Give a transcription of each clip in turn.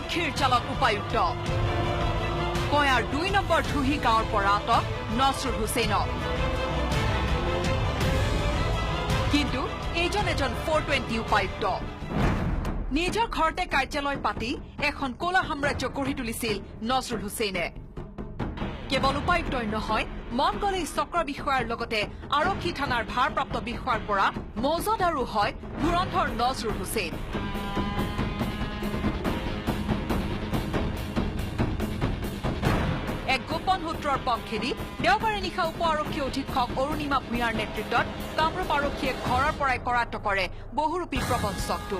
আৰক্ষীৰ জালত উপায়ুক্ত। কয়াৰ 2 নম্বৰ ধুহি গাঁৱৰ পৰা আটক নছৰুল হুছেইনক। কিন্তু এইজন এজন 420 উপায়ুক্ত। নিজৰ ঘৰতে কাৰ্যালয় পাতি এখন ক'লা সাম্ৰাজ্য গঢ়ি তুলিছিল নছৰুল হুছেইনে। কেৱল উপায়ুক্তই নহয়, মন গলেই চক্ৰ বিষয়াৰ লগতে আৰক্ষী থানাৰ ভাৰপ্ৰাপ্ত বিষয়াৰ পৰা মৌজাদাৰো হয় ধুৰন্ধৰ নছৰুল হুছেইন। এক গোপন সূত্ৰৰ পম খেদি দেওবাৰে নিশা উপ আৰক্ষী অধীক্ষক অৰুণিমা ভূঞাৰ নেতৃত্বত কামৰূপ আৰক্ষীয়ে ঘৰৰ পৰাই কৰায়ত্ব কৰে বহুৰূপী প্ৰবঞ্চকটো।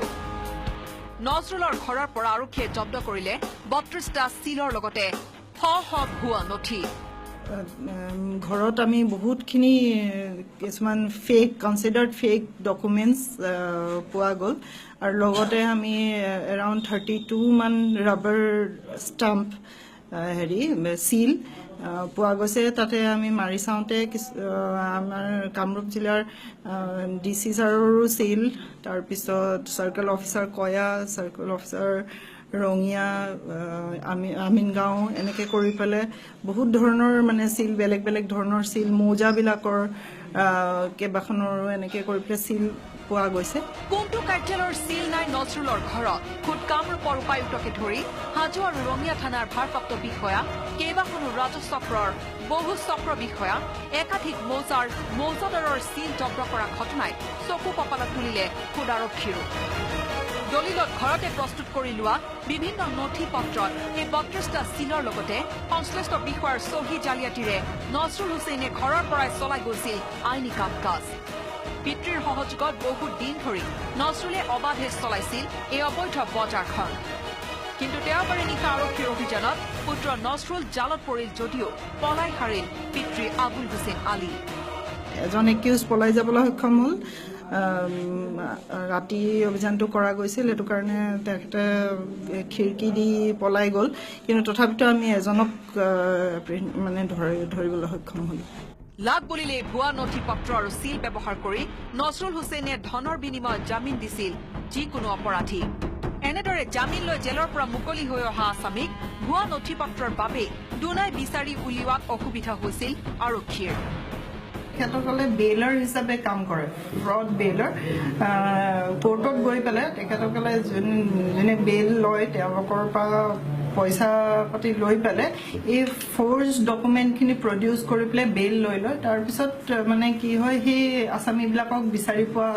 নজৰুলৰ ঘৰৰ পৰা আৰক্ষীয়ে জব্দ কৰিলে 32টা চিলৰ লগতে শ শ ভুৱা নথি। ঘৰত আমি বহুতখিনি কিছুমান ফেক, কনচিডাৰ্ড ফেক ডকুমেণ্টছ পোৱা গ'ল আৰু লগতে আমি এৰাউণ্ড 32 মান ৰাবাৰ ষ্টাম্প হেৰি চিল পোৱা গৈছে। তাতে আমি মাৰি চাওঁতে আমাৰ কামৰূপ জিলাৰ ডি চি ছাৰৰো চিল, তাৰপিছত circle officer Kaya, circle officer Rangia, আমি আমিনগাঁও, এনেকৈ কৰি পেলাই বহুত ধৰণৰ মানে চিল, বেলেগ বেলেগ ধৰণৰ চিল, মৌজাবিলাকৰ কেইবাখনৰো এনেকৈ কৰি পেলাই চিল পোৱা গৈছে। কোনটো কাৰ্যালয়ৰ চিল নাই নজৰুলৰ ঘৰত? খোদ কামৰূপৰ উপায়ুক্তকে ধৰি হাজো আৰু ৰঙিয়া থানাৰ ভাৰপ্ৰাপ্ত বিষয়া, কেইবাখনো ৰাজহ চক্ৰৰ বহু চক্ৰ বিষয়া, একাধিক মৌজাৰ মৌজাদাৰৰ চিল জব্দ কৰা ঘটনাই চকু কপালত তুলিলে খোদ আৰক্ষীৰো। দলিলত ঘৰতে প্ৰস্তুত কৰি লোৱা বিভিন্ন নথি পত্ৰত এই 32টা চিলৰ লগতে সংশ্লিষ্ট বিষয়াৰ চহী জালিয়াতিৰে নছৰুল হুছেইনে ঘৰৰ পৰাই চলাই গৈছিল আইনী কাম কাজ। পিতৃৰ সহযোগত বহু দিন ধৰি নছৰুলে অবাধে চলাইছিল এই অবৈধ বজাৰখন। কিন্তু দেওবাৰে নিশা আৰক্ষীৰ অভিযানত পুত্ৰ নছৰুল জালত পৰিল যদিও পলাই সাৰিল পিতৃ আবুল হুছেইন আলী। এজন একিউজ পলাই যাবলৈ সক্ষম হ'ল। ৰাতি অভিযানটো কৰা গৈছিল, সেইটো কাৰণে তেখেতে খিৰিকী দি পলাই গ'ল। কিন্তু তথাপিতো আমি এজনক মানে ধৰিবলৈ সক্ষম হ'লোঁ। লাখ বুলিলেই ভুৱা নথি পত্ৰ আৰু চিল ব্যৱহাৰ কৰি নছৰুল হুছেইনে ধনৰ বিনিময়ত জামিন দিছিল যিকোনো অপৰাধী। এনেদৰে জামিন লৈ জেলৰ পৰা মুকলি হৈ অহা আছামীক ভুৱা নথি পত্ৰৰ বাবেই দুনাই বিচাৰি উলিওৱাত অসুবিধা হৈছিল আৰক্ষীৰ। তেখেতসকলে বেইলাৰ হিচাপে কাম কৰে, ফ্ৰড বেইলাৰ। কোৰ্টত গৈ পেলাই তেখেতসকলে যোনে বেইল লয় তেওঁলোকৰ পৰা পইচা পাতি লৈ পেলাই এই ফ'ৰ্জ ডকুমেণ্টখিনি প্ৰডিউচ কৰি পেলাই বেইল লৈ লয়। তাৰপিছত মানে কি হয়, সেই আছামীবিলাকক বিচাৰি পোৱা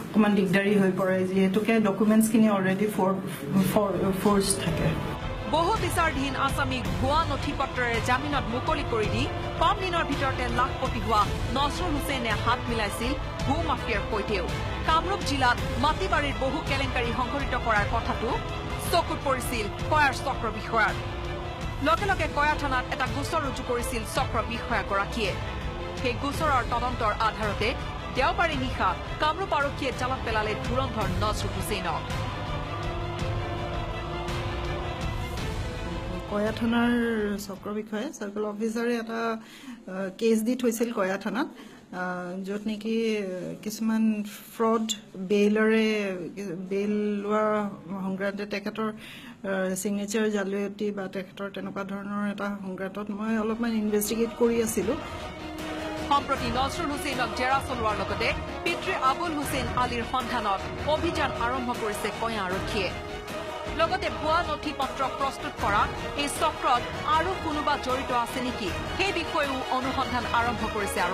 অকণমান দিগদাৰী হৈ পৰে, যিহেতুকে ডকুমেণ্টছখিনি অলৰেডি ফ'ৰ্জ থাকে। বহু বিচাৰধীন আছামীক ভুৱা নথি পত্ৰেৰে জামিনত মুকলি কৰি দি কম দিনৰ ভিতৰতে লাখপতি হোৱা নছৰুল হুছেইনে হাত মিলাইছিল ভূ মাফিয়াৰ সৈতেও। কামৰূপ জিলাত মাটিবাৰীৰ বহু কেলেংকাৰী সংঘটিত কৰাৰ কথাটো চকুত পৰিছিল কয়াৰ চক্ৰ বিষয়াৰ। লগে লগে কয়া থানাত এটা গোচৰ ৰুজু কৰিছিল চক্ৰ বিষয়াগৰাকীয়ে। সেই গোচৰৰ তদন্তৰ আধাৰতে দেওবাৰে নিশা কামৰূপ আৰক্ষীয়ে জালত পেলালে ধুৰন্ধৰ নছৰুল হুছেইনক। কয়া থানাৰ চক্ৰ বিষয়া, চাৰ্কল অফিচাৰে এটা কেছ দি থৈছিল কয়া থানাত, য'ত নেকি কিছুমান ফ্ৰড বেইলাৰে বেইল লোৱা সংক্ৰান্তে তেখেতৰ ছিগনেচাৰ জালিয়াতি বা তেখেতৰ তেনেকুৱা ধৰণৰ এটা সংক্ৰান্তত মই অলপমান ইনভেষ্টিগেট কৰি আছিলোঁ। সম্প্ৰতি নছৰুল হুছেইনক জেৰা চলোৱাৰ লগতে পিতৃ আবুল হুছেইন আলীৰ সন্ধানত অভিযান আৰম্ভ কৰিছে কয়া আৰক্ষীয়ে। লগতে ভুৱা নথি পত্ৰ প্ৰস্তুত কৰা এই চক্ৰত আৰু কোনোবা জড়িত আছে নেকি সেই বিষয়েও অনুসন্ধান আৰম্ভ কৰিছে আৰক্ষীয়ে।